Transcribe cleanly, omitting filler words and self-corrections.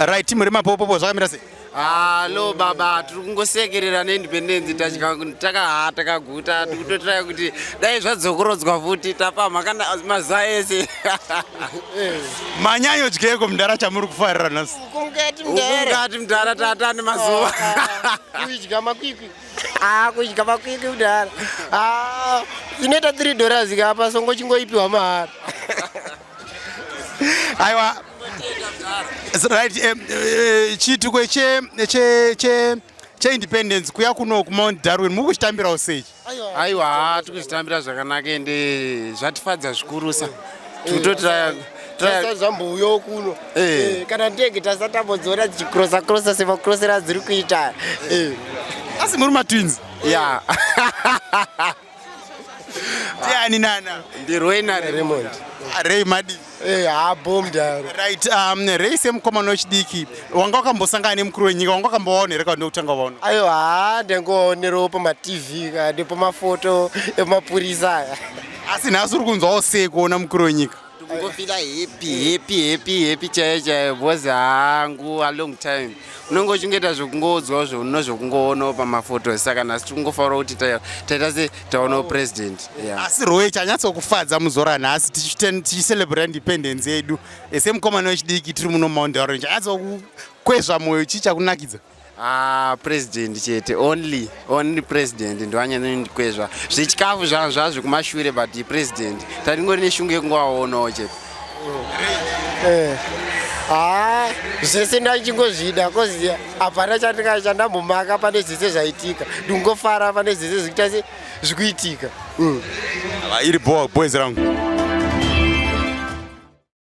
Right, muri mapopopo zvakamira sei? Halo baba, tiri kungosekerera neindependence tadya takaha takaguta, tikutotraya kuti dai zvadzokorodzwa futi tapamha kana mazuva ese. Manyanyodyeko mudhara chamuri kufarira nhasi? Kungati mudhara. Kungati mudhara tatane mazuva. Kuidya makwikwi. Ah, kudya makwikwi mudhara. Ah, inoita 3 dollars ka apa songo chingoipiwa mahara. Aiwa. Right, chiitiko che che che cheindependence kuya kuno kuMount Darwin muri kuchitambirawo sei? Aiwa, tiri kuzvitambira zvakanaka ende zvatifadza zvikurusa. Tikutotraya Tasa zvambouyawo kuno. Kana ndege tasatambodziona dzichikrosa krosa semakrosera adziri kuita. Asi muri matwins? Ya. Ndiani nana? NdiRoy naRaymond. Ray madi. Ha bom daro. Right, Ray semukomana wechidiki wanga wakambosangana nemukuru wenyika, wanga wakambovaona here kana ndokutanga vaona? Aiwa, ha ndangovaonerawo pamaTV ka nepamafoto emapurisa aya. Asi nhasi uri kunzwawo sei kuona mukuru wenyika? Kungofila happy happy happy happy chaiyo chaiyo because hangu a long time unenge uchingoita zvekungoudzwawo zvekunongoonawo pamafotos, saka nhasi tiri kungofarawo kuti taita se taonawo president, yeah. Asi Roy, chanyatsokufadza muzora nhasi tichicelebrate independence yedu, semukomana wechidiki tiri muno Mount Darwin, chanyatsokukwezva mwoyo chii chakunakidza? Ah, president chete, only president ndowanyanyondikwezva. Zvechikafu zvazvo kumashure, but president taringori neshungu yekungovaonawo chete. Ha, zvese ndachingozvida cause hapana chandinga chandambomaka pane zvese zvaitika. Ndingofara pane zvese zvikuita se zvikuitika. Iri boys rangu.